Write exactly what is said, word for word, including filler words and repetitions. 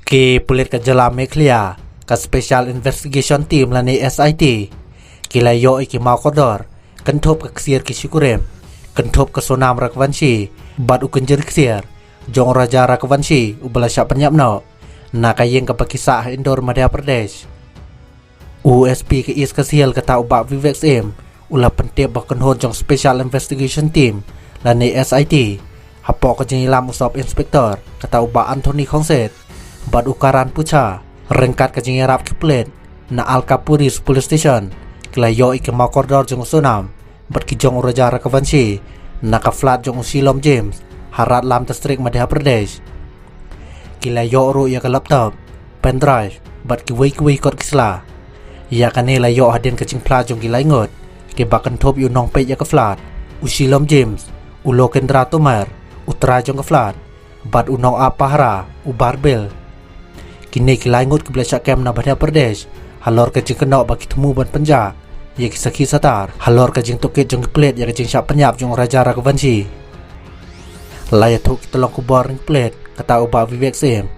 Ki pulit ka jylla Meghalaya, ka Special Investigation Team lane S I T, ki la ïoh ïa ki maw kordor kynthup ka ksiar ki shikurim, kynthup ka Sonam Raghuvanshi bad u kynjri ksiar jong u Raja Raghuvanshi uba la shah pynïap noh na ka ïing kaba ki sah ha Indore, Madhya Pradesh. U S P ka East Khasi Hills kata u Bah Vivek Syiem u la pyntip ba ka kynhun jong Special Investigation Team lane S I T, hapoh ka jingïalam u Sub Inspector kata u Bah Anthony Khongset bad u Karan Pucha, ryngkat ka jingïarap ki pulit na Alkapuri Police Station, ki la ïoh ïa ki maw kordor jong u Sonam bad ki jong u Raja Raghuvanshi na ka flat jong u Shilom James ha Ratlam District, Madhya Pradesh. Ki la ïoh ruh ïa ka laptop, pen drive bad kiwei kiwei kot ki sla. Ïa kane la ïoh hadien ka jingphla jong ki lai ngut kiba kynthup ïa u nongpeit ïa ka flat, u Shilom James, u Lokendra Tomar, u trai jong ka flat, bad u nongap pahara, u Barbil. Kine ki lai ngut kiba la shah kem na Madhya Pradesh halor ka jingkynnoh ba ki thmu ban pynjah ïa ki sakhi satar halor ka jingtohkit jong ki pulit ïa ka jingshah pynïap jong u Raja Raghuvanshi. La ïathuh ki tyllong khubor na ki pulit, kata u Bah Vivek Syiem,